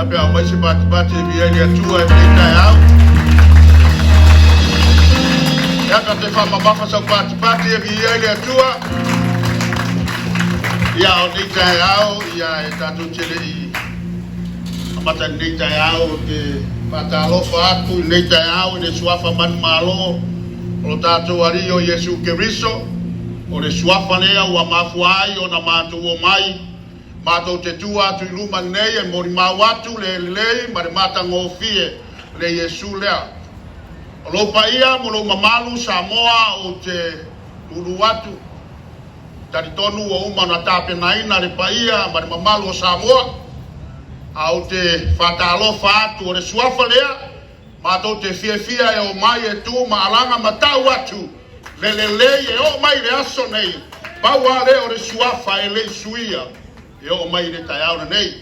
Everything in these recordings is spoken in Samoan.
Pe a aumai se patipati e viia ai le Atua i lenei taeao. E a pe a toe faamamafa sau patipati e viia ai le Atua. Ia, o lenei taeao, ia e tatou te le i amata i lenei taeao, ou te faatalofa atu i lenei taeao i le suafa manumalo o lo tatou Alii o Iesu Keriso. O le suafa lea ua mafua ai ona matou omai matou te tu atu i luma nei e molimau atu le lelei ma le matagofie le Iesu lea. O lou paia ma lou mamalu Samoa ou te lulu atu, talitonu ua uma ona tapenaina le paia ma le mamalu o Samoa, a ou te faatalofa atu o le suafa lea, matou te fiafia e omai e tu ma alaga ma tau atu le lelei e oo mai le aso nei, pau lava lea o le suafa e le i suia e oo mai i le taeao lenei.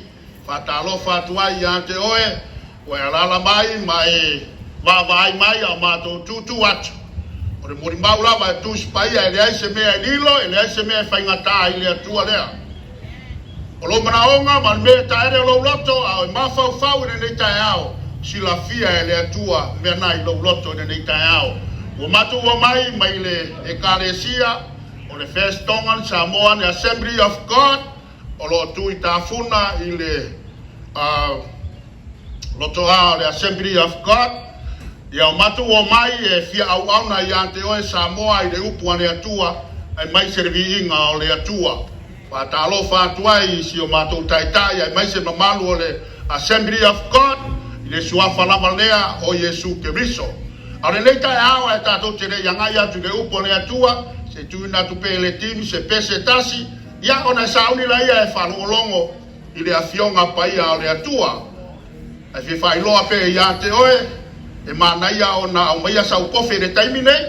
Faatalofa atu ai ia te oe, ua e alaala mai ma e vaavaai mai a o matou tutu atu. O le molimau lava e Tusi Paia, e leai se mea e lilo, e leai se mea e faigata i le Atua lea. O lou manaoga ma le mea e taele o lou loto, a o e mafaufau i lenei taeao, silafia e le Atua mea na i lou loto i lenei taeao. Ua matou omai mai le Ekalesia o le First Tongan Samoan Assembly of God, o lo o tu i Tafuna i le lotoa o le Assembly of God. Ia o matou omai e fia auauna ia te oe Samoa i le upu a le Atua, aemaise le viiga o le Atua. Faatalofa atu ai i si o matou taitai aemaise mamalu o le Assembly of God i le suafa lava lea o Iesu Keriso. A o lenei taeao ae tatou te le i agai atu i le upu a le Atua, se i tuuina atu pea i le team se pese tasi, ia ona e sauni laia e faalogologo i le Afioga Paia o le Atua. Ae fia faailoa pea ia te oe, e manaia ona aumaia sau kofe i le taimi nei,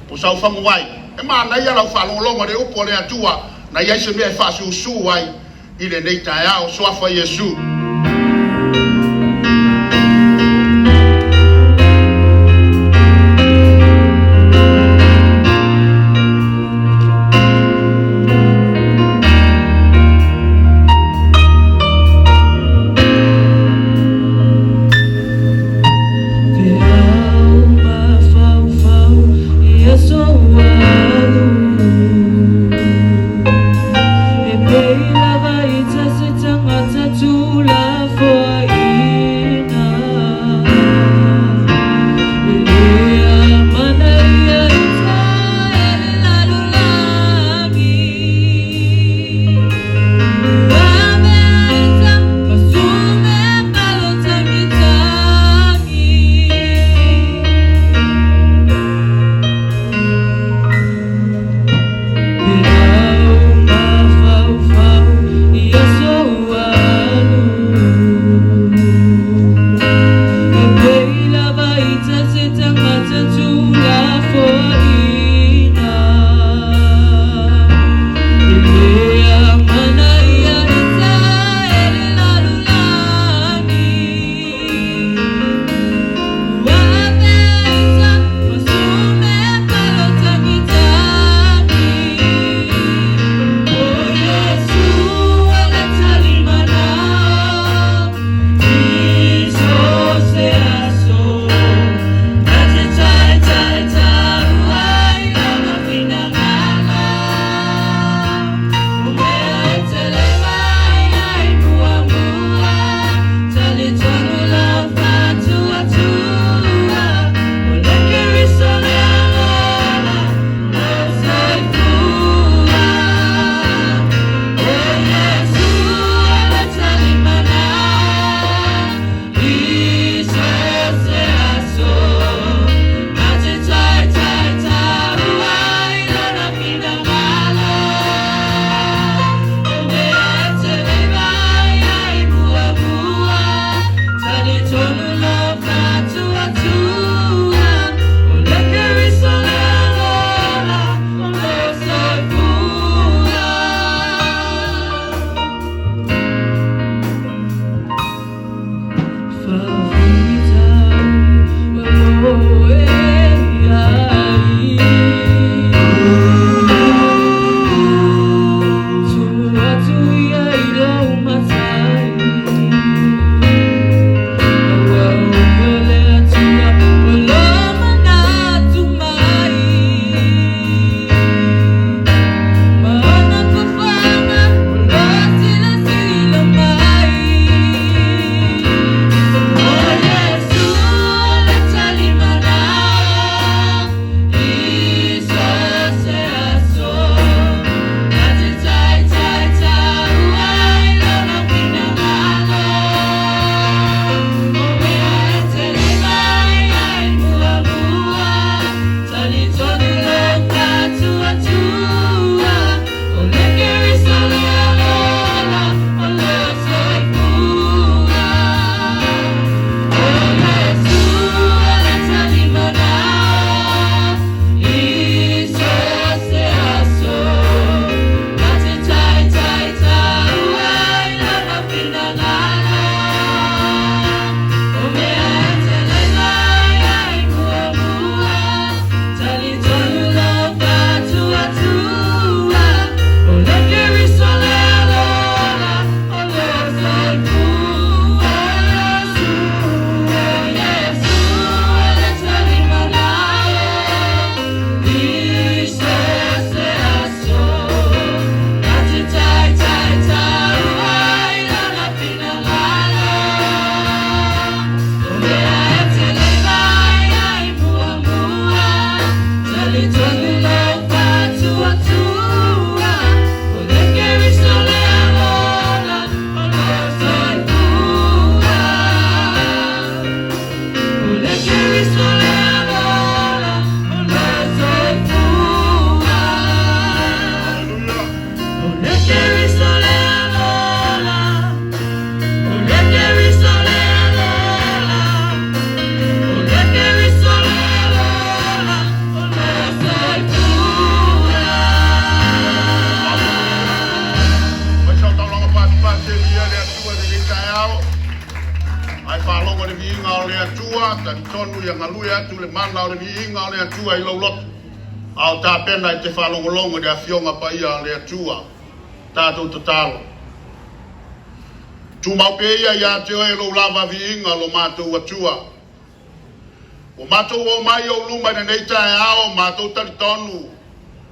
po o sau faguai. E manaia lau faalogologo i le upu a le Atua, na i ai se mea e faasusu ai i lenei taeao. Suafa Iesu. Te au mafaufau i aso ua alu, E pei lava i tasi tagata tulai. faalogologo i le viiga o le Atua, talitonu ia galue atu le mana o le viiga o le Atua i lou loto, a o tapena e te faalogologo i le Afioga Paia a le Atua. Tatou tatalo. Tumau pea ia ia te oe lou lava viiga, lo matou Atua. Ua matou oo mai i ou luma i lenei taeao, matou talitonu,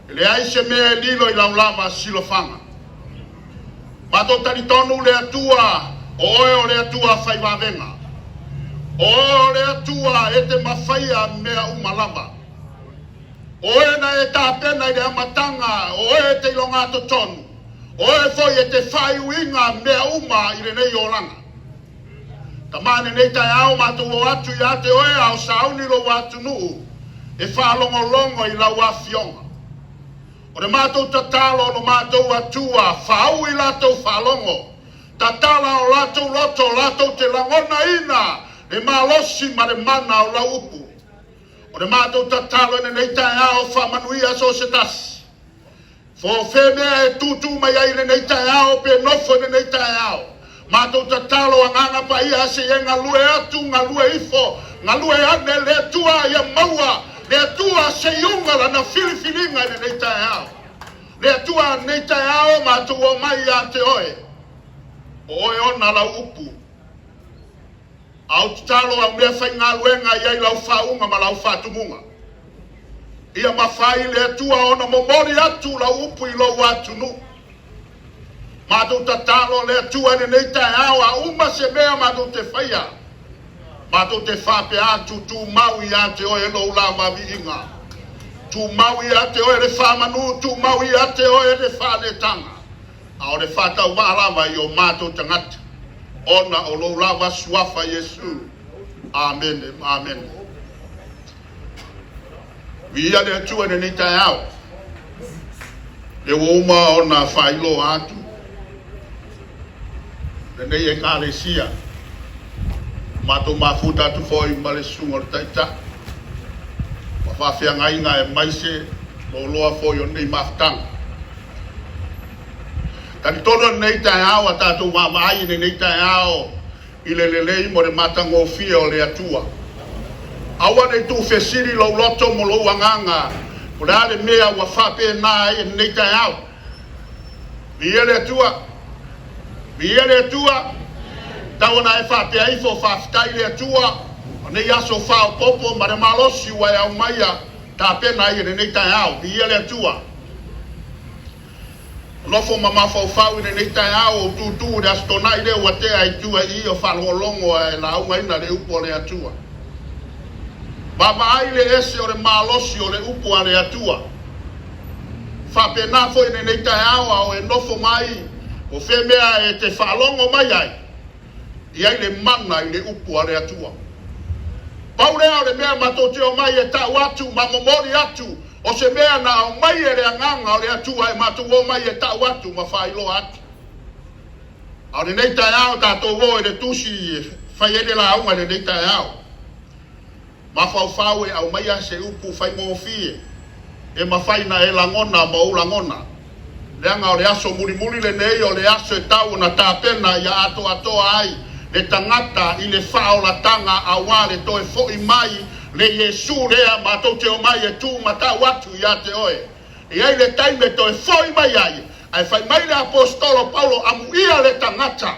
e leai se mea e lilo i lau lava silofaga. Matou talitonu le Atua, o oe o le Atua fai vavega. O oe o le Atua e te mafaia mea uma lava. O oe na e tapena i le amataga, o oe e te ilogatotonu, o oe foi e te faaiuina mea uma i lenei olaga. Tama lenei taeao matou o atu ia te oe a o sauni lou atunuu e faalogologo i lau afioga. O le matou tatalo o lo matou Atua, faauu i latou faalogo, tatala o latou loto latou te lagonaina le malosi ma le mana o lau upu. O le matou tatalo i lenei taeao, faamanuia so o se tasi. Po o fea mea e tūtū mai ai i lenei taeao pe nofo i lenei taeao, matou tatalo Agaga Paia se i e galue atu, galue ifo, galue ane le Atua ia maua le Atua se iuga lana filifiliga i lenei taeao. Le Atua lenei taeao matou omai ia te oe, o oe ona lau upu. A ou tatalo au mea faigaluega i ai lau faauuga ma lau faatumuga. Ia mafai le Atua ona momoli atu lau upu i lou atunuu. Matou tatalo le Atua i lenei taeao a uma se mea matou te faia, matou te faapea atu, tumau ia te oe lou lava viiga. Tumau ia te oe le faamanu, tumau ia te oe le faaletaga. A o le faatauvaa lava i o matou tagata, ona o lou lava suafa Iesu. Amene ma amene. Viia le Atua i lenei taeao. Le ua uma ona faailoa atu lenei Ekalesia. Matou mafuta atu foi ma le susuga o le Taitai ma faafeagaiga aemaise loaloa foi o lenei mafutaga. Talitonu o lenei taeao a tatou vaavaai i lenei taeao i le lelei mo le matagofie o le Atua. Aua ne i tuufesili lou loto mo lou agaga, po o le a le mea ua faapena ai i lenei taeao. Viia le Atua! Viia le Atua! Tau ona e faapea ifo, Faafetai i le Atua, o nei aso faaopoopo ma le malosi ua e aumaia tapena ai i lenei taeao. Viia le Atua! Nofo ma mafaufau i lenei taeao ou tūtū i le Aso Toonai lea ua tea i tua i i o faalogologo ae laugaina le upu a le Atua. Vaavaai le ese o le malosi o le upu a le Atua. Faapena foi i lenei taeao a o e nofo mai o fea mea e te faalogo mai ai, i ai le mana i le upu a le Atua. Pau lea o le mea matou te omai e tau atu ma momoli atu, o se mea na aumai e le Agaga o le Atua e matou omai e tau atu ma faailoa atu. A o lenei taeao tatou o i le tusi e fai ai le lauga i lenei taeao. Mafaufau e aumaia se upu faigofie e mafai na e lagona ma ou lagona, leaga o le aso mulimuli lenei o le aso e tau ona tapena ia atoatoa ai le tagata i le faaolataga auā le toe foʻi mai le Iesu lea matou te omai e tu ma tau atu ia te oe. E i ai le taimi e toe foʻi mai ai, ae fai mai le Aposetolo Paulo, Amuia le tagata.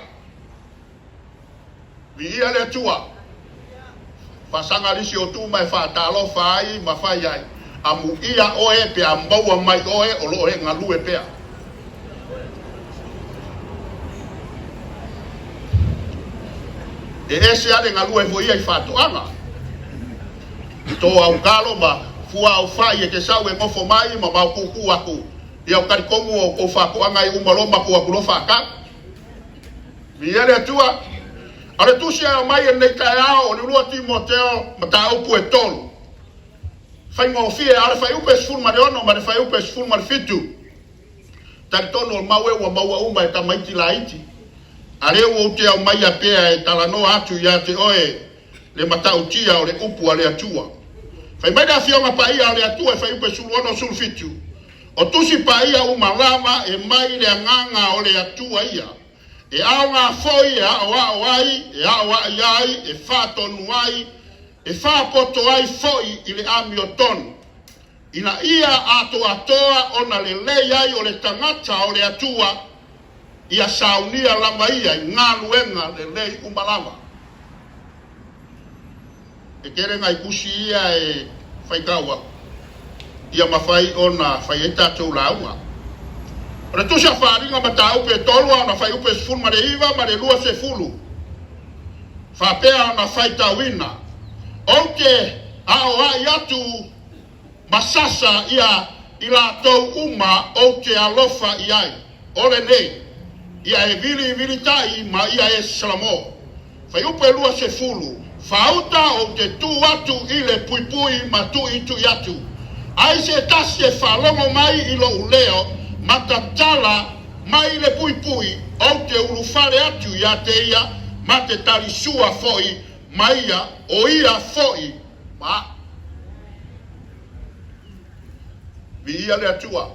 Viia le Atua. Faasaga lisi o tu ma e faatalofa ai ma fai ai, Amuia oe pe a maua mai oe o lo o e galue pea. E ese a le galue foi ia i faatoaga. I tō au kalo ma fua au fai e te sau e nofo mai ma mau kūkū aku i au talitomu o kou faatoaga i uma loa ma kou aku loa faatau. Viia le Atua. A o le tusi e aumai e lenei taeao o le 2 Timoteo mataupu e tolu. Faigofie, a o le fuaiupu e 16 ma le fuaiupu e 17. Talitonu o le mau e ua maua uma e tamaiti laiti. A lea ua ou te aumaia pea e talanoa atu ia te oe le matautia o le upu a le Atua. Fai mai le Afioga Paia a le Atua e fuaiupu e 16 17. O tusi paia uma lava e mai le agaga o le Atua ia. E aoga foi e aʻoaʻo ai, e aʻoaʻi ai, e faatonu ai, e faapoto ai foi i le amiotonu, ina ia atoatoa ona lelei ai o le tagata o le Atua, ia saunia lava ia i galuega lelei uma lava. E tele nai tusi ia e faitau atu, ia mafai ona fai ai tatou lauga. O le tusi a Faaaliga Mataupu e 3 a ona fuaiupu e 19 ma le 20, faapea ona faitauina, Ou te aoai atu ma sasa ia i latou uma ou te alofa i ai, o lenei, ia e vilivilitai ma ia e Salamo. Fuaiupu e 20, Faauta ou te tu atu i le puipui ma tuitui atu, ai se tasi e faalogo mai i lou leo ma tatala mai le puipui, ou te ulufale atu ia te ia ma te talisua foi ma ia, o ia foi ma Viia le Atua.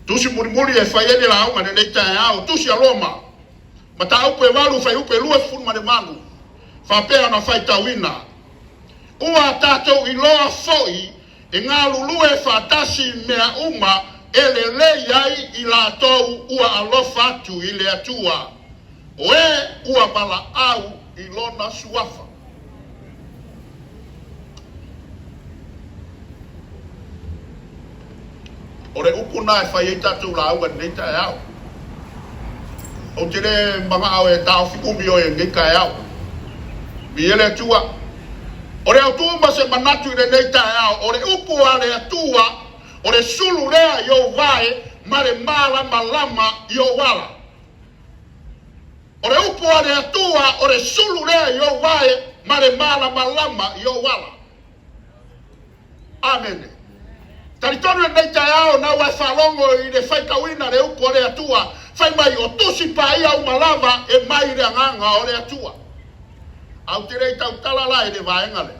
Tusi mulimuli e fai ai le lauga lenei taeao, tusi a Roma, mataupu e 8, fuaiupu e 28, faapea ona faitauina, Ua tatou iloa foi e galulue faatasi mea uma e lelei ai i latou ua alofa atu i le Atua, o e ua valaau i lona suafa. O le upu lena e fai ai tatou lauga i lenei taeao. Ou te le manao e taofi umi oe i lenei taeao. Viia le Atua. O le autu ma se manatu i lenei taeao, o le upu a le Atua, o le sulu lea i ou vae ma le malamalama i ou ala. O le upu a le Atua, o le sulu lea i ou vae ma le malamalama i ou ala. Amene. Talitonu i lenei taeao na ua e faalogo i le faitauina le upu a le Atua, fai mai o tusi paia uma lava e mai i le agaga o le Atua. Ae ou te le i tautala la i le vaega lea.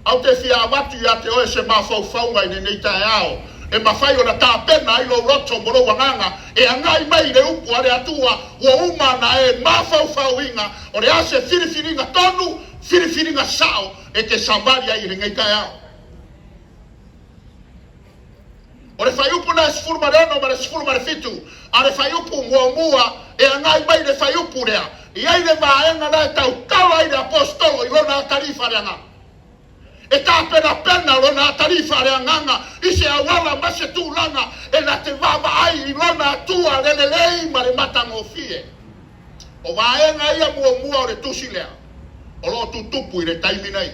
Ae ou te fia avatu ia te oe se mafaufauga i lenei taeao e mafai ona tapena ai lou loto mo lou agaga e agai mai i le upu a le Atua ua uma ona e mafaufauina o le a se filifiliga tonu, filifiliga sao e te savali ai i lenei taeao. O le fuaiupu lea e 16 ma le 17, a o le fuaiupu muamua e agai mai i le fuaiupu lea, e i ai le vaega la e tautala ai le Aposetolo i lona atalii faaleagaga. E tapenapena lona atalii faaleagaga i se auala ma se tulaga e na te vaavaai i lona Atua le lelei ma le matagofie. O vaega ia muamua o le tusi lea o lo o tutupu i le taimi nei.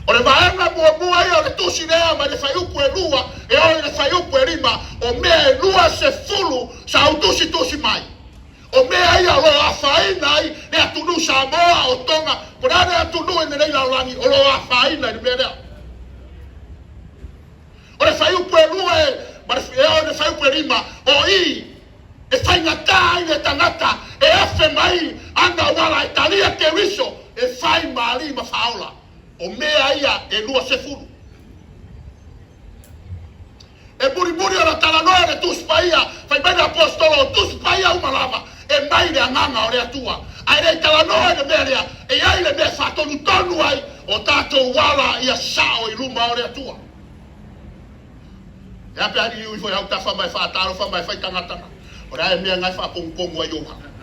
O le vaega muamua ia o le tusi lea mai le fuaiupu e 2 e oo i le fuaiupu e 5, o mea e 20 sa ou tusitusi mai. O mea ia o lo o afaina ai le atunuu Samoa, o Toga, po o le a le atunuu i lenei lalolagi o lo o afaina i le mea lea. O le fuaiupu e 2 e oo i le fuaiupu e 5, o i e faigata ai le tagata e afe mai ana auala e talia Keriso e fai ma alii ma faaola. O mea ia e 20. E mulimuli ona talanoa le Tusi Paia, fai mai le Aposetolo, o Tusi Paia uma lava e mai le agaga o le Atua. Ae le i talanoa i le mea lea, e i ai le mea e faatonutonu ai o tatou ala ia sao i luma o le Atua. E a pe a liliu ifo i autafa ma e faatalofa ma e fai tagata na, o le a e mea na e faatonutonu ai ou ala.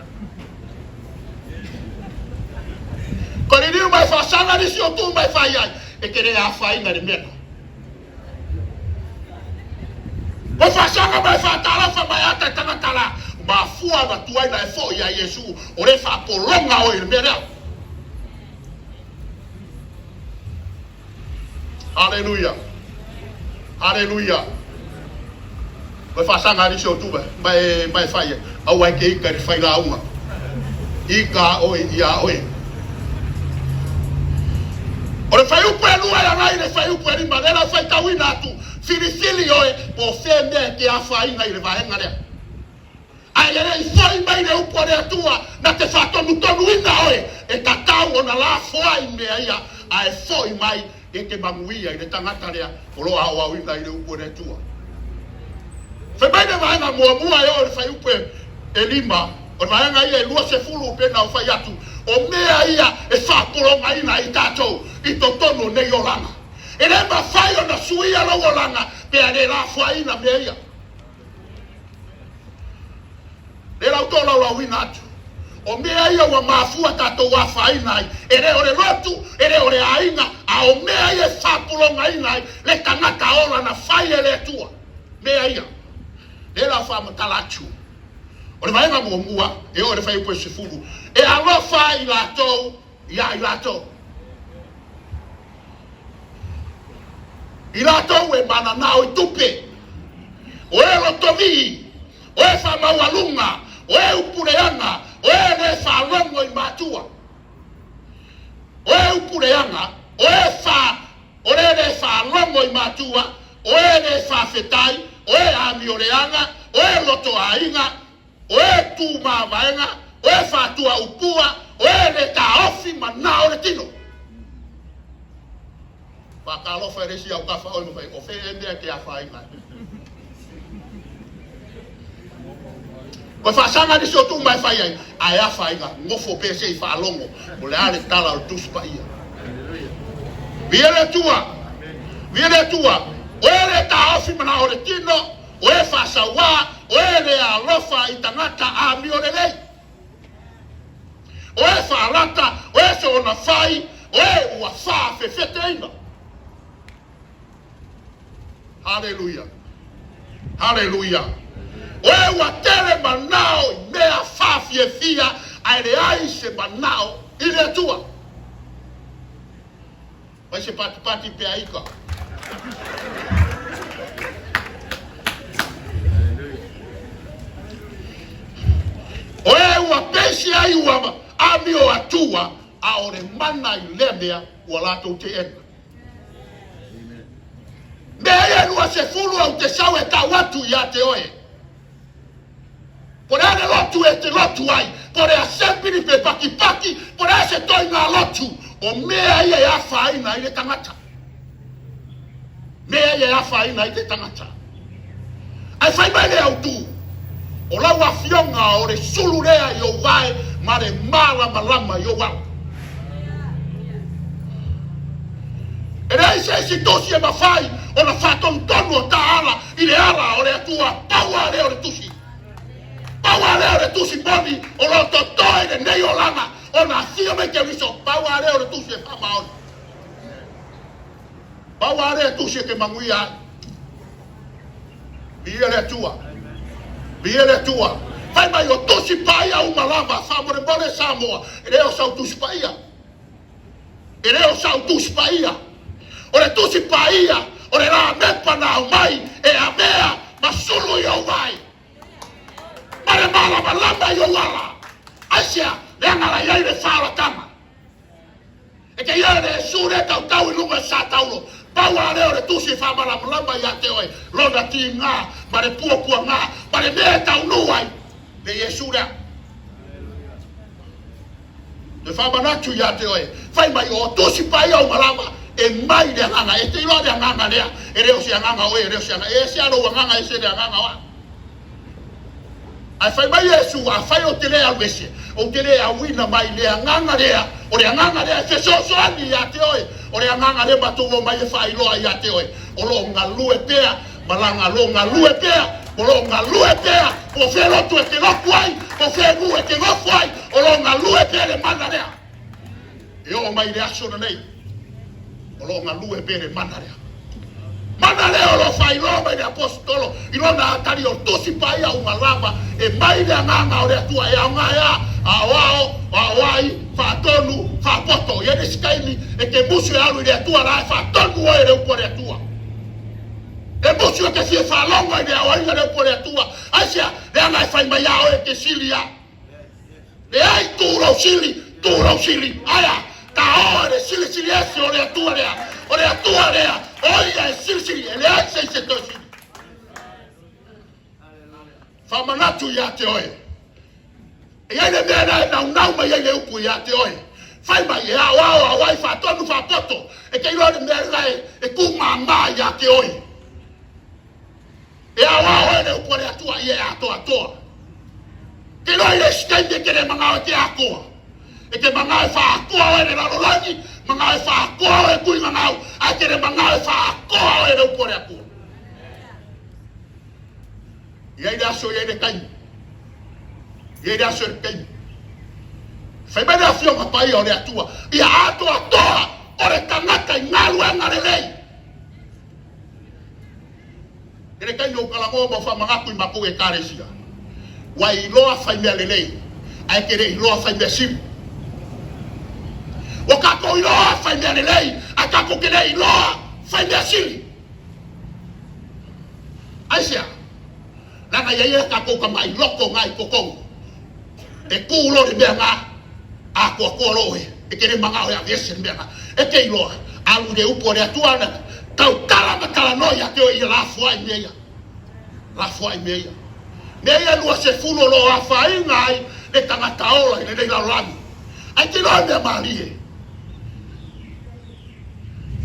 Ko liliu ma e faasaga nisi o tu ma e fai ai, e te le afaina i le mea na. Ko faasaga ma e faatalofa ma e ata i tagata la, mafua na tuai na e foi ia Iesu, o le faapologa oe i le mea lea. Haleluia! Haleluia! Koe faasaga nisi o tupe ma e ma e fai ai. Aua e te ika i le failauga. Ika oe ia oe. O le fuaiupu e 2 e agai i le fuaiupu e 5, lea la faitauina atu, filifili oe po o fea mea e te afaina i le vaega lea. Ae e le i foi mai le upu a le Atua na te faatonutonuina oe, e tatau ona lafoai mea ia, ae foi mai e te manuia i le tagata lea o lo o aoaoina i le upu a le Atua. Fai mai le vaega muamua e oo i le fuaiupu e 5, o le vaega ia e 20 pei ona ou fai atu, o mea ia e faapologaina ai tatou i totonu o nei olaga. E le mafai ona suia lou olaga pe a le lafoaiina mea ia. Lea la ua tolaulauina atu, o mea ia ua mafua tatou afaina ai, e le o le lotu, e le o le aiga, a o mea ia e faapulogaina ai le tagata ola na fai e le Atua. Mea ia, lea la faamatala atu. O le vaega muamua, e oo i le fuaiupu e 10, e alofa ai latou ia i latou. I latou e mananao i tupe, o e lotovii, o e faamaualuga, o e upuleaga, o e le faalogo i matua. O e upuleaga, o e fa, o le le faalogo i matua, o e le faafetai, o e amioleaga, o e lotoaiga, o e tumavaega, o e faatuaupua, o e le taofi manao o le tino. Faatalofa i le isi autafa oe ma fai, o fea ea mea e te afaina ai. Ua faasaga nisi o tuu mai fai ai, ae afaina, nofo pea se i faalogo, o le a le tala o le Tusi Paia. Viia le Atua, viia le Atua, o e le taofi manao o le tino, o e faasauā, o e le alofa i tagata amio lelei. O e faalata, o e soona fai, o e ua faafefeteina. Haleluia. Haleluia. O e ua tele manao i mea faafiafia, ae leai se manao i le Atua. Mai se patipati pe a ika. O e ua pesi ai ua amio atua, a o le mana i lea mea ua latou teena. Mea ia e 20 au te sau e tau atu ia te oe. Po o le a le lotu e te lotu ai, po o le asepili pe pakipaki, po o le a se toiga lotu, o mea ia e afaina ai le tagata. Mea ia e afaina ai le tagata. Ae fai mai le autu, o lau afioga o le sulu lea i ou vae ma le malamalama i ou ala. E leai se isi tusi e mafai ona faatonutonu o ta ala i le ala o le Atua, pau lava lea o le tusi. Pau lava lea o le tusi moni o lo o totoe i lenei olaga ona afio mai Keriso, pau lava lea o le tusi e faamaoni. Pau lava lea tusi e te manuia ai. Viia le Atua. Viia le Atua. Fai mai o tusi paia uma lava, faamolemole Samoa, e le o sau tusi paia. E le o sau tusi paia. O le tusi paia, o le lamepa na aumai e avea ma sulu i ou vai. Ma le malamalama i ou ala. Aisea? Leaga la i ai le faaolatama. E te ia le Iesu lea tautau i luga sa taulo, pau a lea o le tusi e faamalamalama ia te oe lona tiga ma le puapuaga ma le mea e taunuu ai le Iesu lea. Toe faamanatu ia te oe, fai mai o tusi paia uma lava e mai le agaga, e te iloa le agaga lea, e le o se agaga o oe, e le o se agaga, e ese lava lou agaga, ese le agaga o au. Ae fai mai Iesu, Afai ou te le alu ese, ou te le auina mai le agaga lea, o le agaga lea e fesoasoani ia te oe, o le agaga lea matou omai e faailoa ia te oe, o lo o galue pea, ma la lo galue pea, o lo o galue pea, po o fea lotu e te lotu ai, po o fea nuu e te nofo ai, o lo o galue pea le mana lea. E oo mai i le aso lenei, o lo o galue pea le mana lea. Mana lea o lo o faailoa mai le Aposetolo i lona atali o Tusi Paia uma lava e mai le Agaga o le Atua e aoga e a, aoao, aoai, faatonu, faapoto. I ai le isi taimi e te musu e alu i le Atua la e faatonu oe e le upu a le Atua. E musu e te fia faalogo i le aoaiga le upu a le Atua. Aisea? Leaga e fai mai a oe e te sili a. Leai, tu lou sili, tu lou sili, aia, ta o e le silisili ese o le Atua lea, o le Atua lea, o ia e silisili, e leai se isi e toe sili. Faamanatu ia te oe. E i ai le mea lea e naunau mai ai le upu ia te oe. Fai mai, e aoao, aoai, faatonu, faapoto. E te iloa le mea lea e tumama ia te oe. E aoao e oe le upu a le Atua ia e atoatoa. Te iloa i le isi taimi e te le manao e te atoa. E te manao e faaatoa oe e le lalolagi, manao e faaatoa oe e tuigagau, ae e te le manao e faaatoa oe e le upu a le Atua. E i ai le aso, e i ai le taimi. E i ai le aso e le taimi. Fai mai le Afioga Paia o le Atua, ia atoatoa o le tagata i galuega lelei. I le taimi o ou talanoa ma ou faamanatu i matou Ekalesia, ua iloa fai mea lelei, ae te le iloa fai mea sili. Ua tatou iloa fai mea lelei, ae tatou te le iloa fai mea sili. Aisea? Leaga e i ai a tatou tamai loto na i totonu, e tu loa le mea na, atoatoa loa oe, e te le manao e aveese le mea na. E te iloa, alu i le upu a le Atua na tautala ma talanoa ia te oe ia lafoai mea ia. Lafoai mea ia. Mea ia 20 o lo o afaina ai le tagata ola i lenei lalolagi. Ae te iloa mea malie.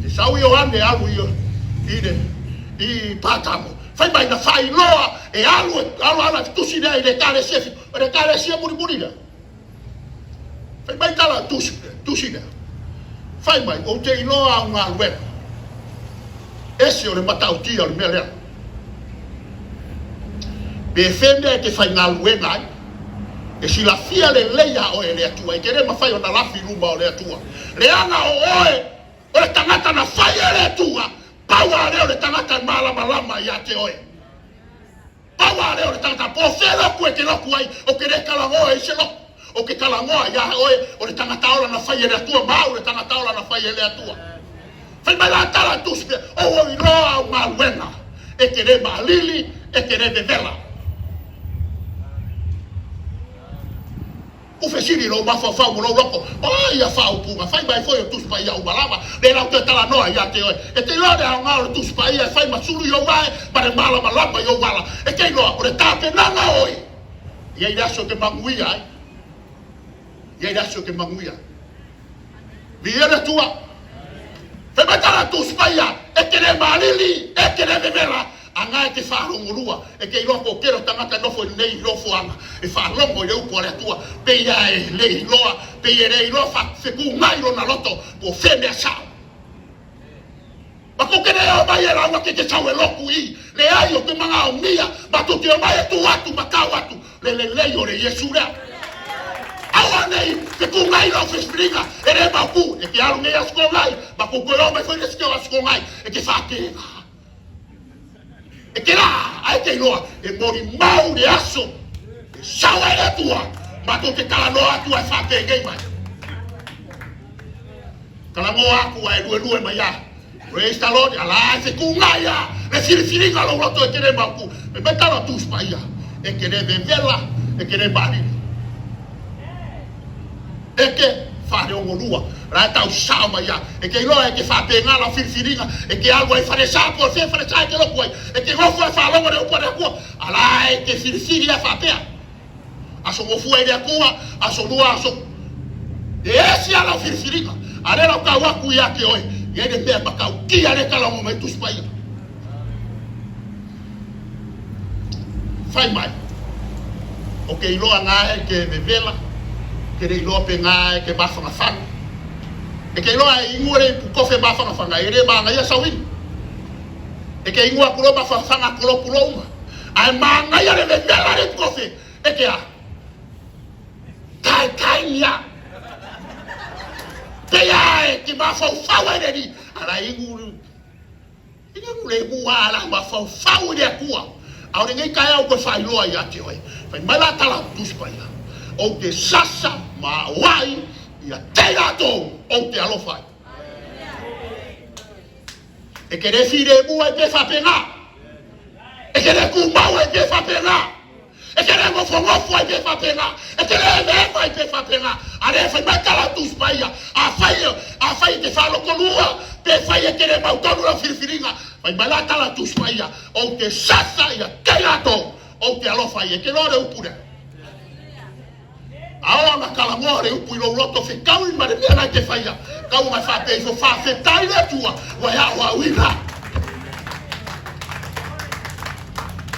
Te sau Ioane alu i i le i Patamo. Fai mai na faailoa e alu e alu ala tusi lea i le ekalesia o le ekalesia mulimuli lea. Fai mai tala tusi tusi lea. Fai mai ou te iloa au galuega. Ese o le matautia o le mea lea. Pe fea mea e te faigaluega ai, e silafia lelei iā oe e le Atua, e te le mafai ona lafi i luma o le Atua. Leaga o oe o le tagata na fai e le Atua, pau lava lea o le tagata e malamalama ia te oe. Pau lava lea o le tagata, po o fea lotu e te lotu ai, ou te le talanoa i se lotu. Ou te talanoa iā oe o le tagata ola na fai e le Atua, ma au le tagata ola na fai e le Atua. Fai mai la tala a Tusi pea, O ua iloa au galuega, e te le maalili, e te le vevela. U fesili i lou mafaufau ma lou loto, O ai ia faaupuga? Fai mai foi o Tusi Paia uma lava, le lau toe talanoa ia te oe. E te iloa le aoga o le Tusi Paia e fai ma sulu i ou ae ma le malamalama i ou ala. E te iloa, o le tapenaga oe, e i ai le aso e te manuia ai. E i ai le aso e te manuia ai. Viia le Atua. Fai mai tala Tusi Paia, e te le malili, e te le vevela, a e te faalogolua, e te iloa po o tele o tagata e nofo i lenei nofoaga e faalogo i le upu a le Atua, pei lava e le iloa, pei e le iloa fetuunai lona loto po o fea mea sao. Matou te le omai e lauga te te sau e lotu i, leai ou te manaomia, matou te omai e tu atu ma tau atu le lelei o le Iesu lea. Aua nei te tugai lau filifiliga e le mautu, e te alu nei aso togai, matou toe omai foi le isi aso togai, e te faatega. E te la, a e te iloa, e molimau le aso e sau ai le Atua, matou te talanoa atu ai faapenei mai. Talanoa atu ae luelue mai a. Praise the Lord, ala e fetuunai a le filifiliga o lou loto e te le mautu. Fai mai tala o Tusi Paia, e te le vevela, e te le maalili. E te faaleogolua, la e tau sao mai a. E te iloa e te faapena lau filifiliga, e te alu ai falesa po o fea falesa e te lotu ai. E te nofo e faalogo le upu a le Atua, ala e te filifili a faapea. Aso gofua i le Atua, aso lua, aso. E ese a lau filifiliga, a lea lau tau atu ia te oe, i ai le mea e matautia lea talanoa mai Tusi Paia. Fai mai, o ke iloa ngā e ke vevela, ke le iloa pe ngā e ke mafanafana. E ke iloa e inua le ipu kofe mafanafana, e le manaia sauini. E ke inua aku loa mafanafana kolopu loa uma. Ae manaia le vevela le kofe e ke a taetai nia pei a e te mafaufau ai le Alii ala inu inu le mua ala mafaufau i le Atua a o lenei taeao toe faailoa ia te oe fai mai la tala Tusi Paia ou te sasa ma aoai ia te latou ou te alofa ai. E te le filemu ai pe faapena. E te le tumau ai pe faapena. E te le nofonofo ai pe faapena. E te le evaeva ai pe faapena. A le fai mai tala Tusi Paia, afai, afai e te faalokolua, pe fai e te le mautonu lau filifiliga, fai mai la tala Tusi Paia, ou te sasa ia te latou, ou te alofa ai. E te iloa le upu lea? A o ana talanoa le upu i lou loto fetaui ma le mea la e te faia, tau ona faapea ifo, Faafetai le Atua ua e aoaoina.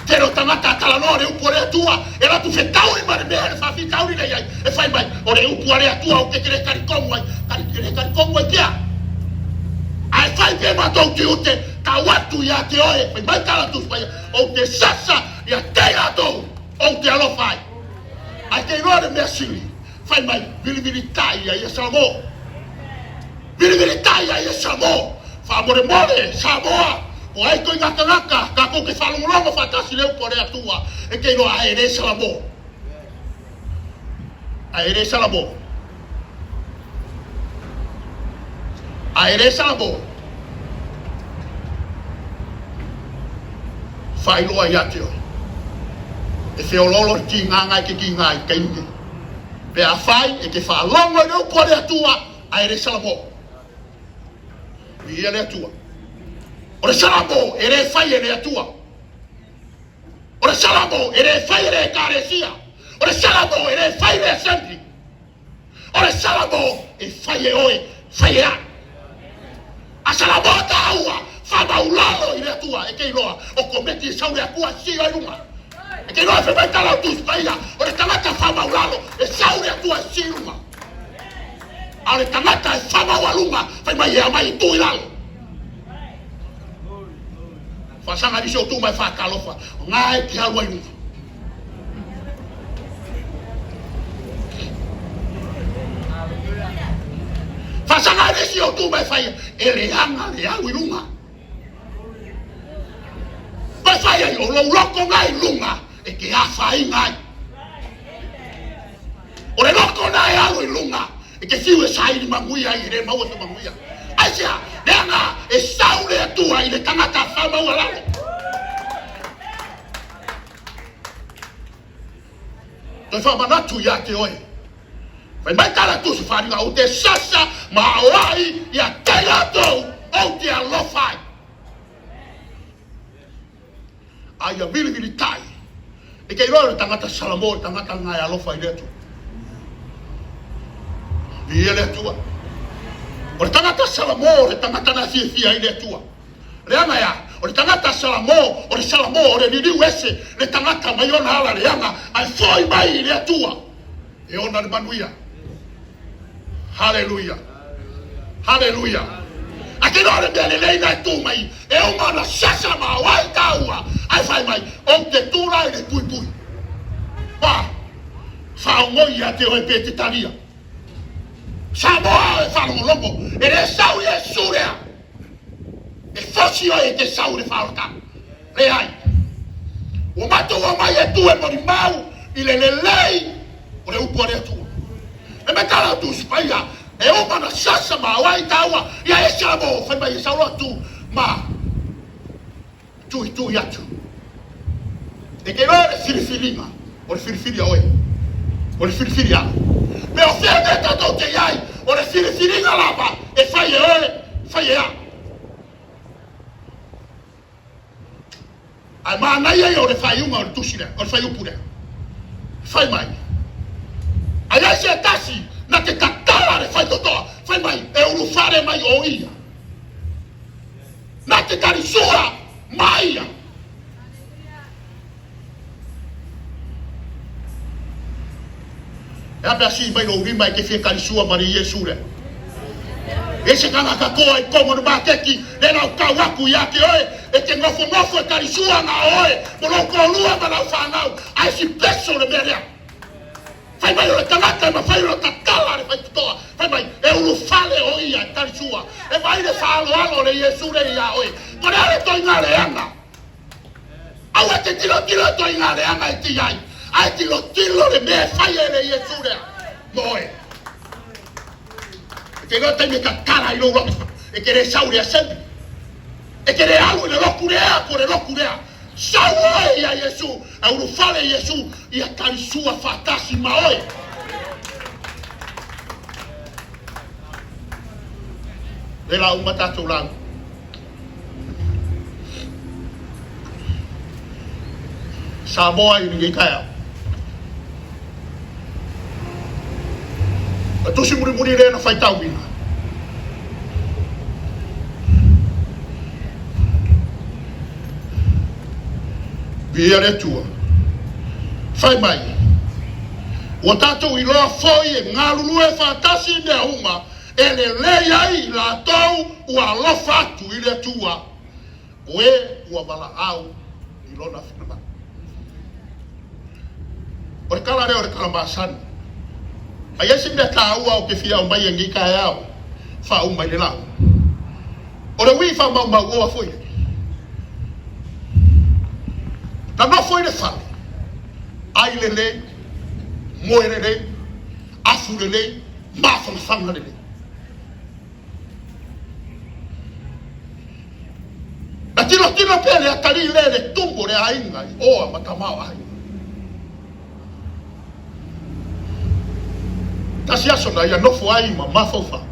Tele o. tagata a talanoa le upu a le Atua, e alu atu fetaui ma le mea le faafitauli lea e i ai, e fai mai, o le upu a le Atua ou te le talitonu ai, e le talitonu ai pea. Ae fai pea matou tiute, tau atu ia te oe, fai mai tala Tusi Paia, ou te sasa ia te i latou ou te alofa ai. Ae te iloa le mea sili, fai mai, vilivilitai ia ia Salamo. Vilivilitai ia ia Salamo. Faamolemole, Samoa, o ai ituaiga tagata tatou te faalogologo faatasi i le upu a le Atua, e te iloa ae le Salamo. Ae le Salamo. Ae le Salamo. Faailoa ia te oe. E feoloolo le tigaga e te tiga i taimi nei. Pe afai e te faalogo i le upu a le Atua, ae le Salamo. Viia le Atua. O le Salamo e le fai e le Atua. O le Salamo e le fai e le Ekalesia. O le Salamo e le fai e le Assembly. O le Salamo e fai e oe, fai e au. A Salamo taua, faamaulalo i le Atua e te iloa o kometi e sau le Atua sii ai luga. E te iloa e fai mai tala o Tusi Paia, o le tagata faamaulalo e sau le Atua e sii luga. A o le tagata e faamaualuga, fai mai e aumai e tuu i lalo. Faasaga nisi o tu mai faatalofa, o ngā e te alu ai luga. Faasaga nisi o tu mai fai e leaga le alu i luga. Mai fai ai o lou loko ngai luga e te afaina ai. O le loko na e alu i luga e te fiu e saili manuia ai e le maua se manuia. Aisea? Leaga e sau le Atua i le tagata faamaualalo. Toe faamanatu ia te oe. Fai mai tala tusi faaaliga ou te sasa ma aoai ia te latou ou te alofa ai. A ia vilivilitai. E te iloa le tagata Salamo, le tagata lena e alofa i le Atua. Viia le Atua. O le tagata Salamo, o le tagata na fiafia ai le Atua. Leaga e a? O le tagata Salamo, o le Salamo, o le liliu ese le tagata mai ona ala leaga, ae foi mai i le Atua e ona le manuia. Haleluia! Haleluia! A te iloa le mea lelei na e tu mai, e uma ona sasa ma o ai tāua, ae fai mai, ou te tu la i le puipui. Pa, faaogoi ia te oe pe te talia. Samoa e faalogologo, e le sau Iesu lea. E fosi oe e te sau i le faaolataga. Leai. Ua matou omai e tu e molimau i le lelei o le upu a le Atua. E matala atu Tusi Paia, e uma na sasa ma auai taua ia ese la mo, fai mai e sau loa tu ma tuitui atu. E te iloa le filifiliga, o le filifili a oe, o le filifili a au. Me o fea mea tatou te i ai, o le filifiliga lava e fai e oe, fai e au. Ae manaia ia o le faaiuga o le tusi lea, o le fuaiupu lea. Fai mai, a i ai se tasi na te tatala le faitotoa, fai mai, e ulufale mai o ia. Na te talisua ma ia. E a pea sii mai lou lima e te fia talisua ma le Iesu lea. E se tagata toa i totonu o le maketi le lau tau atu ia te oe e te nofonofo e talisua na o oe mo lou toalua ma lau fanau ae si peso le mea lea. Fai mai o le tagata e mafai ona tatala le faitotoa, fai mai e ulufale o ia e talisua, e vaai le faaaloalo o le Iesu lea ia oe. Po le a le toiga leaga. Aua e te tilotilo i toiga leaga e te i ai, ae tilotilo le mea e fai e le Iesu lea mo oe. E te iloa taimi e tatala i lou loto, e te le sau i le assembly. E te le alu i le lotu lea po o le lotu lea. Sau oe ia Iesu, a ulufale Iesu, ia talisua faatasi ma oe. Le la uma tatou lauga. Samoa i lenei taeao. O tusi mulimuli lea na faitauina. Viia le Atua. Fai mai, Ua tatou iloa foi e galulue faatasi i mea uma e lelei ai i latou ua alofa atu i le Atua, o e ua valaau i Lona finagalo. O le tala lea o le tala masani. A i ai se mea taua ou te fia aumaia i lenei taeao, faauma i le lauga. O le uī faamaumauoa foi lea. Na nofo i le fale, ai lelei, moe lelei, afu lelei, mafanafana lelei. Na tilotilo pea le atalii lea i le tumu o le aiga i oa ma tamaoaiga. Tasi aso na ia nofo ai ma mafaufau.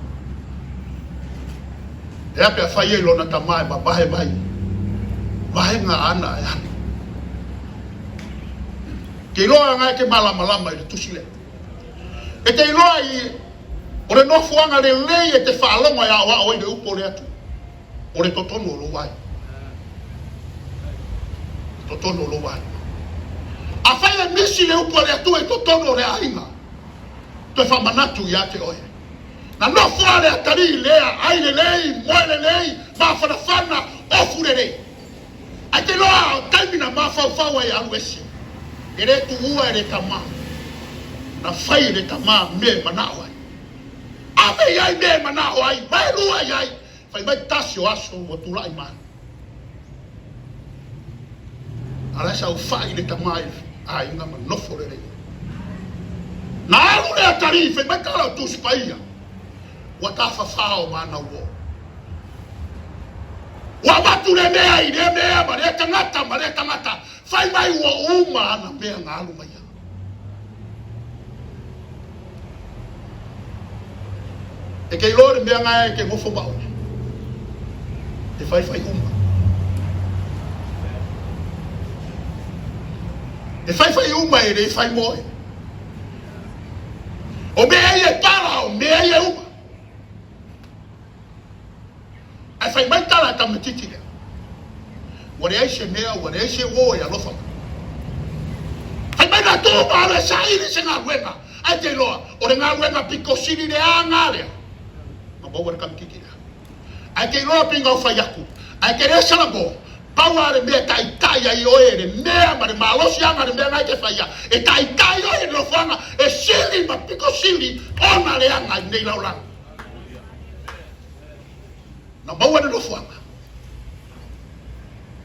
E a pe a fai ai lona tama e mavae mai vaega ana e alu. Ke iloa aga e te malamalama i le tusi lea. E te iloa i o le nofoaga lelei e te faalogo e aoao ai le upu o le Atua, o le totonu o lou aiga. Totonu o lou aiga. Afai e misi le upu a le Atua i totonu o le aiga, toe faamanatu ia te oe. Na nofo lava le atalii lea, ai lelei, moe lelei, mafanafana, ofu lelei. Ae te iloa o taimi na mafaufau ai e alu ese, e le tuua e le tama, na fai e le tama mea e manao ai. Ave i ai mea e manao ai, vaelua i ai, fai mai tasi o aso ua tulai mai. A la e saofai le tama i le aiga ma nofo lelei. Na alu le atalii, fai mai tala o Tusi Paia, ua tafafao ma ana uo. Ua avatu le mea i lea mea ma lea tagata ma lea tagata, fai mai ua uma ana mea na alu mai ai. E te iloa le mea na e te nofo ma oe, e faifai uma. E faifai uma e le fai mo oe. O mea ia e pala, o mea ia e uma. Ae fai mai tala a tamaitiiti lea, Ua leai se mea, ua leai se uo e alofa mai. Fai mai latou ma alu e saili se galuega, ae te iloa, o le galuega pito sili leaga lea na maua le tamaitiiti lea. Ae te iloa pei ona ou fai atu, ae te le salamo, pau lava le mea e taitai ai oe le mea ma le malosiaga le mea na e te faia, e taitai oe i le nofoaga e sili ma pito sili ona leaga i lenei lalolagi. Na maua le nofoaga.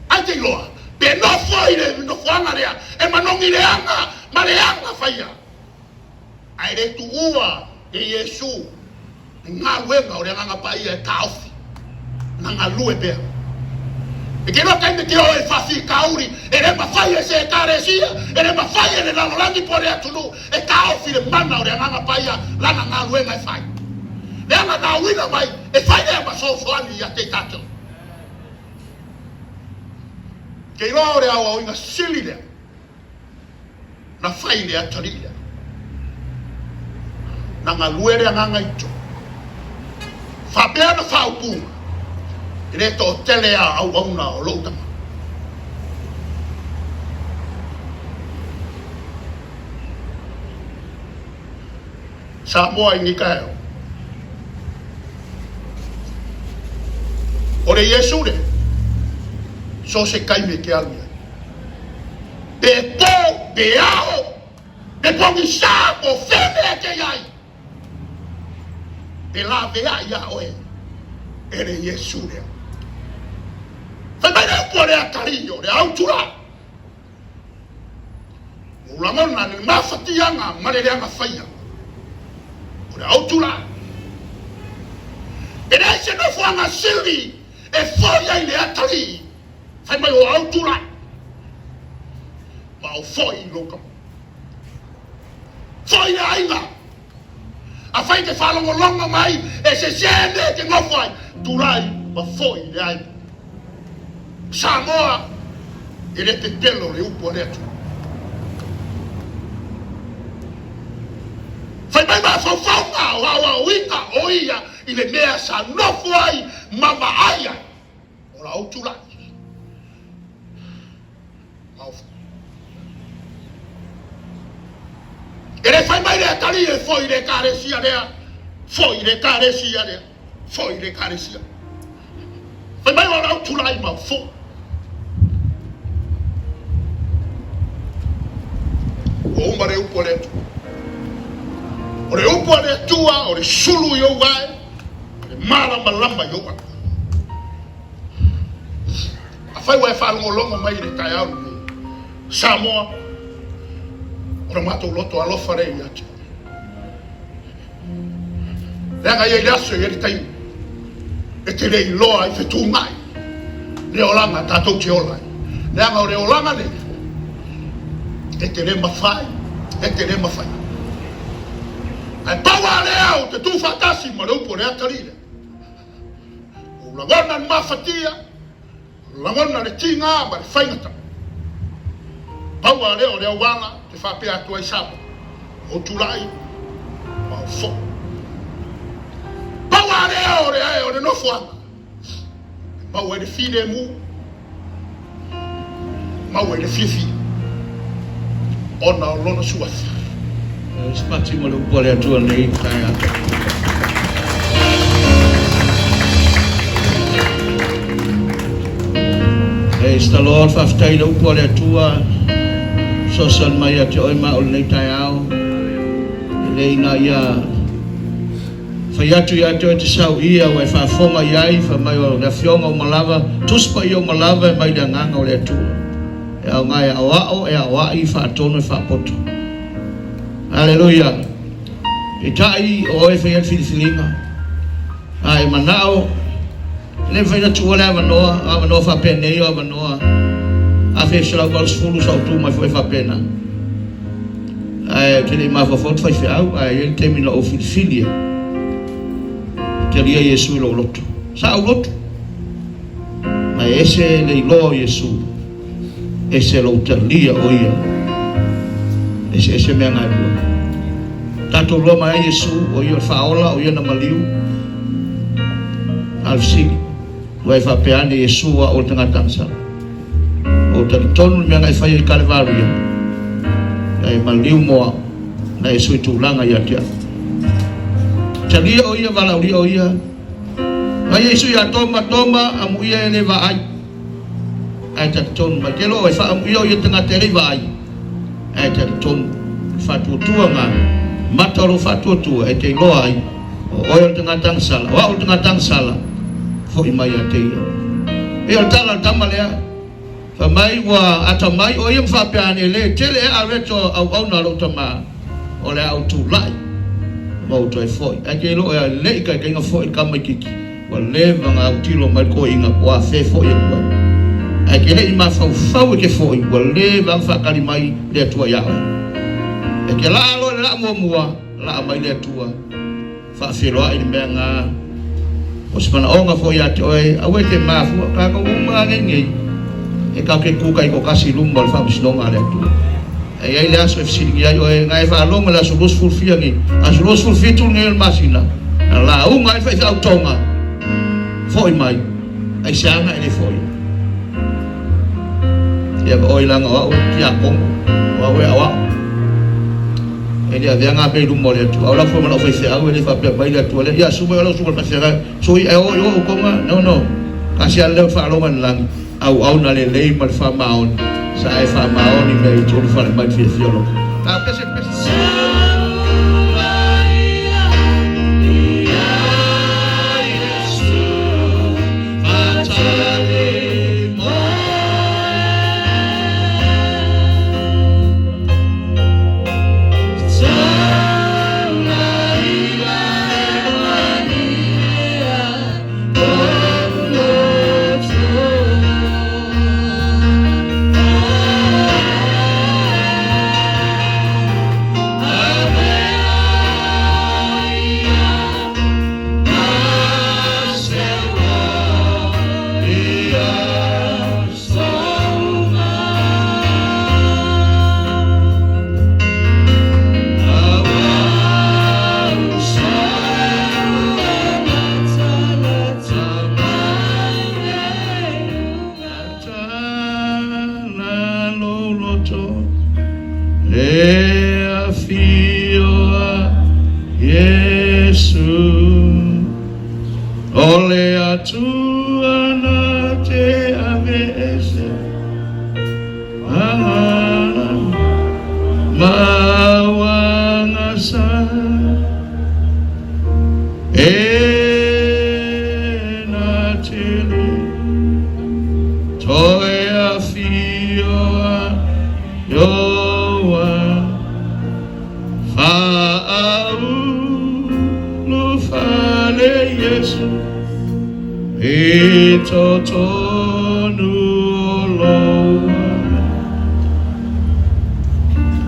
Ai te iloa, pe nofo i le nofoaga lea, e manogi leaga ma leaga faia. Ae le tuua e Iesu le galuega o le Agaga Paia e taofi, na galue pea. E te iloa taimi te o e faafitauli, e le mafai e se Ekalesia, e le mafai e le lalolagi po o le atunuu e taofi le mana o le Agaga Paia lana galuega e fai. Leaga na auina mai e fai lea ma sosoani ia te tatou. Te iloa o le aoaoina sili lea na fai i le atalii lea. Na galue le agaga i totonu. Faapea na faaupuga, E le toatele a auauna o lou tama. Samoa i nei taeao. O le Iesu lea, so o se taimi e te alu i ai. Pe po, pe ao, pe pogisa, po o fea mea e te i ai, e laveai iā oe e le Iesu lea. Fai mai le upu a le atalii o le autula. Ua ou lagona le mafatiaga ma le leaga faia o le autula. E leai se nofoaga sili e foi ai le atalii, fai mai o autula ma ou foi i lou tama. Foi le aiga. Afai e te faalogologo mai e sese mea e te nofo ai, tulai ma foi le aiga. Samoa, e le pepelo le upu a le Atua. Fai mai mafaufauga o aoaoina o ia i le mea sa nofo ai ma vaai ai o la ou tulai. E le fai mai le atalii e foi i le ekalesia lea, foi i le ekalesia lea, foi i le ekalesia. Fai mai o lau tulai ma foi. Ua uma le upu a le Atua. O le upu a le Atua o le sulu i ou ae, o le malamalama i ou ala. Afai ua e faalogologo mai i le taeao lenei, Samoa, o le matou loto alofa lea ia te oe. Leaga e i ai le aso e i ai le taimi e te le iloa ai fetuunai le olaga tatou te ola ai. Leaga o le olaga lenei e te le mafai, e te le mafai. Ae pau lava lea ou te tu faatasi ma le upu a le atalii lea. Ua ou lagona le mafatia, lagona le tiga ma le faigata. Pau lava lea o le auala ou te faapea atu ai Samoa, ou tulai ma ou foi. Pau lava lea o le ae o le nofoaga e maua ai le filemu, maua ai le fiafia ona o lona suafa. Se pati ma le upu a le Atua nei taeao. Praise the Lord, faafetai i le upu a le Atua, fesoasoani mai ia te oe ma au i lenei taeao. E le ina ia fai atu ia te oe te sau ia ua e faafofoga i ai, fai mai o le Afioga uma lava, Tusi Paia uma lava e mai le Agaga o le Atua. E aoga e aoao, e aoai, faatonu e faapoto. Aleluia! Peitai, o oe e faia le filifiliga. A e manao, e le mafai ona tuua le avanoa, o avanoa faapenei, o avanoa 1980 sa ou tu mai foi faapena. Ae ou te le i mafaufau ou te faifeau, ae i ai le taimi na ou filifili ai, e talia Iesu i lou loto. Sa ou loto, ma e ese le iloa o Iesu. Ese lou talia o ia. Eseese mea na e lua. Tatou loa mai ai Iesu, o ia o le faaola, o ia na maliu. A o le fesili, ua e faapea ane Iesu a o le tagata agasala? Ua ou talitonu le mea na e faia i Kalevaria, na e maliu mo au, na e sui tulaga ia te au. Talia o ia, valaaulia o ia. Mai Iesu ia Toma, Toma, amuia e le vaai. Ae talitonu mai te loa e faamuia o ia tagata e le i vaai. Ae talitonu, o le faatuatuaga mata o lou faatuatua e te iloa ai o oe o le tagata agasala, o au o le tagata agasala, foi mai ia te ia. E pei o le tala a le tama lea, fai mai ua atamai o ia ma faapea ane, e le tele ea areto auauna a lou tama, o le a ou tulai ma ou toe foi. Ae te iloa e le i taitaiga foi le tamaitiiti. Ua leva ona autilo mai le toeaina ua afea foi atu ai. Ae te le i mafaufau e te foi, ua leva ona faatali mai le Atua ia oe. E te laa loa i le laa muamua, laa mai le Atua, faafeiloai le mea na. O se manaoga foi ia te oe, aua e te mafua, tatou uma lava nei nei, e tatou te tu taitoatasi i luma o le faamasinoga a le Atua. E i ai le aso e fesiligia ai oe, na e faalogo i le aso 20 fia nei, aso 27 lenei o le masina, na lauga ai le faifeau Tonga, foi mai, aisea na e le foi ai? Ia ma oe leaga o au e tiakono, o au e aoao. E le avea ngā mea i luma o le Atua. O lau foi ma lau faifeau e le faapea mai le Atua lea, ia susu mai o lau susuga i le faifeau, sui e o i o u Tonga, no no. Kasi a leo faalogo i le lagi. Auauna lelei ma le faamaoni, sa e faamaoni mea i tolu fale mai le fiafia o lou. A pese pese. E Iesu O le Atua na te aveese Agala ma auagasa E na tele Toe afio a Ioa Faaulufale Iesu i totonu o lou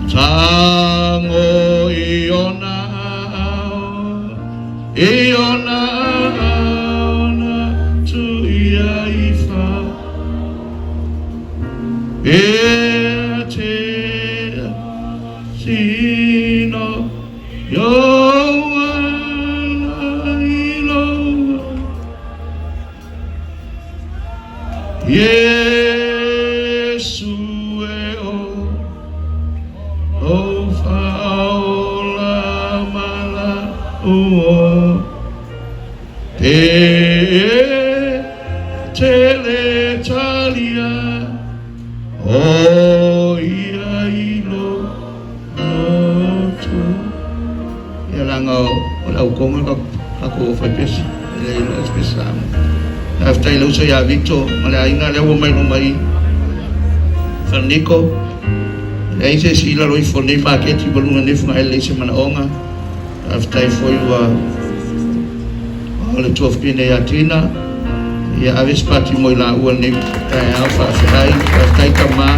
Tago i ona aao, i ona aao na tuu ia i fa. E te Sino Ioana i lou Iesu e o lou faaola ma lau Te tele talia O ia i lo loto. Ia laga o le aukonga ka tatou fai pesi e le iloa se pesi sa. Faafetai i le uso ia Vito ma le aiga lea ua mai luma i Falaniko. E leai se isi i lalo ifo o lenei maketi ma luga nei Fugaele leai se manaoga. Faafetai foi ua o le tuafafine ia Tina. Ia ave se pati mo i laua lenei taeao. Faafetai, faafetai tama.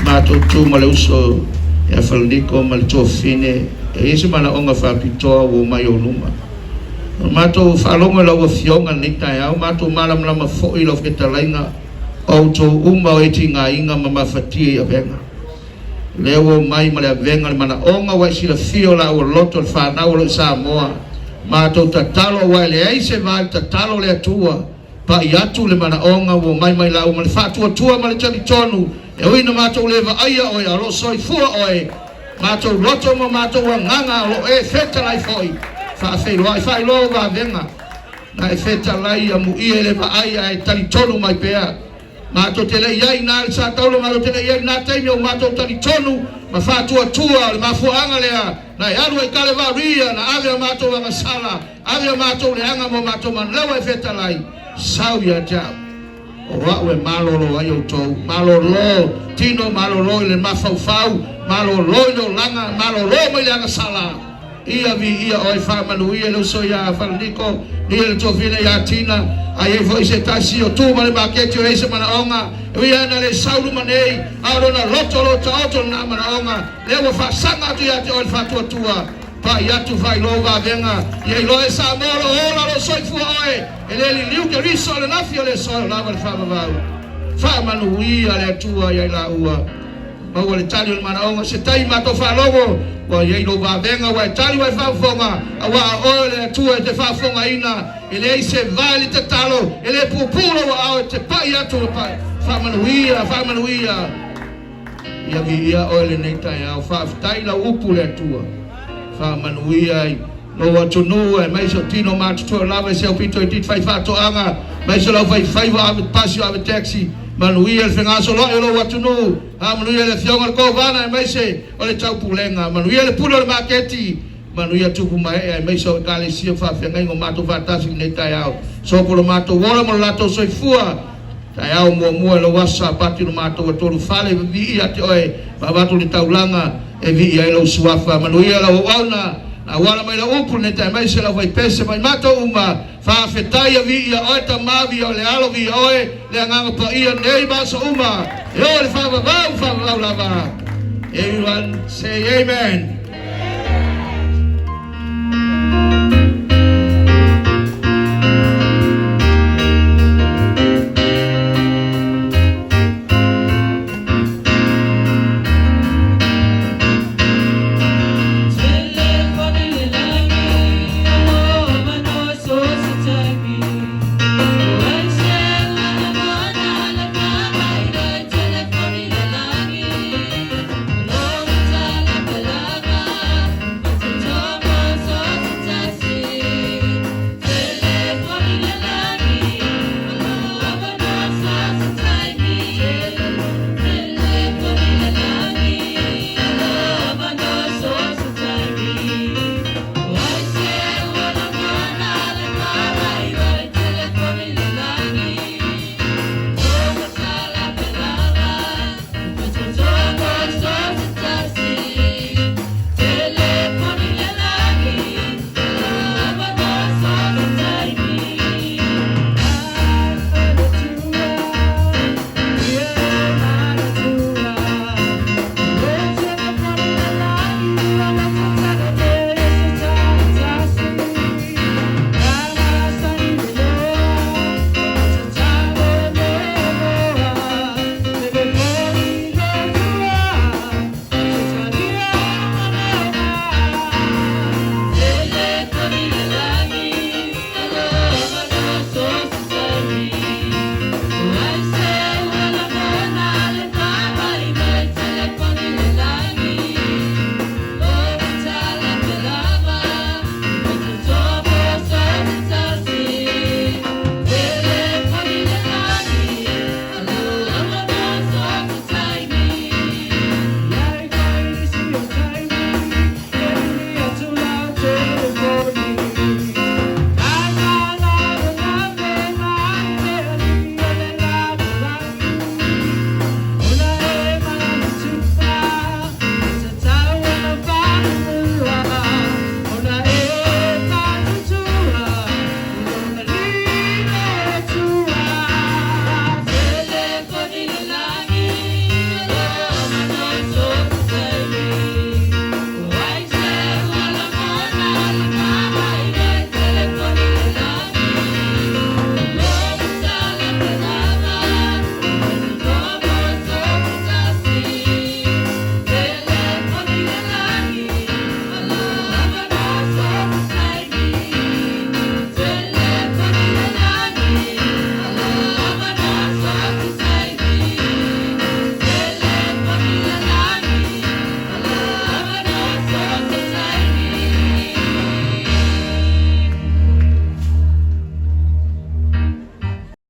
Matou tu ma le uso ia Falaniko ma le tuafafine. E i ai se manaoga faapitoa ua omai ou luma. O matou faalogo i lau Afioga lenei taeao, matou malamalama foi i lau fetalaiga o outou uma o e tigaina ma mafatia i avega. Lea ua omai ma le avega o le manaoga ua e silafia o la ua loto le fanau o lo o i Samoa. Matou tatalo aua e leai se va i le tatalo le Atua. Pai atu le manaoga ua omai mai la ua ma le faatuatua ma le talitonu e ui ina matou le vaaia oe a o lo o soifua oe. Matou loto ma matou agaga o lo o e fetalai foi. Faafeiloai, faailoa ou vavega na e fetalai amuia i le vaai ae talitonu mai pea. Matou te le i ai i ina i le Sataula, matou te le i ai i lena taimi o matou talitonu ma faatuatua o le mafuaaga lea na e alu ai Kalevaria, na ave a matou agasala, ave a matou leaga ma o matou manalewa e fetalai, sau ia te au. O au e malolo ai outou, malolo tino, malolo i le mafaufau, malolo i le olaga, malolo mai le agasala. Ia viia oe, faamanuia le uso ia Falaniko, ia le tuafine ia Tina, a i ai foi se tasi o tu ma le maketi o i ai se manaoga, e ui lava ina le sau luma nei, a o lona loto o lo o taoto lena manaoga, lea ua faasaga atu ia te oe le faatuatua, pai atu faailoa vavega, ia iloa e Samoa o lo o ola o lo o soifua oe, e le liliu Keriso o le nafi o le soe o lava le faavavau. Faamanuia le Atua ia i laua. Maua le tali o le manaoga, se taimi matou faalogo, ua i ai lou vavega, ua e tali ua e faafofoga, auā o oe o le Atua e te faafofogaina, e leai se va i le tatalo, e le puupuu lou aao e te pai atu ma pai. Faamanuia, faamanuia. Ia viia oe lenei taeao. Faafetai lau upu le Atua. Faamanuia i lou atunuu aemaise o tino matutua lava i se aupito itiiti fai faatoaga, aemaise o le aufaifaiva ave pasi o ave taxi. Manuia le fegasoloai o lou atunuu. Faamanuia le Afioga i le Kovana aemaise o le Taupulega. Manuia le pule o le maketi. Manuia tupu ma ee aemaise o Ekalesia ma faafeagaiga o matou faatasi i lenei taeao. Sopo lo matou ola ma lo latou soifua. Taeao muamua i lou aso Sapati lo matou atolu fale vivii ia te oe ma avatu le taulaga e vii ai lou suafa. Manuia lau auauna na auala mai lau upu lenei taeao aemaise lau faipese mai matou uma. Faafetai ia viia oe Tama viia oe le Alo viia oe le Agaga Paia nei ma aso uma e oo i le faavavau faavavau lava. Everyone say amen.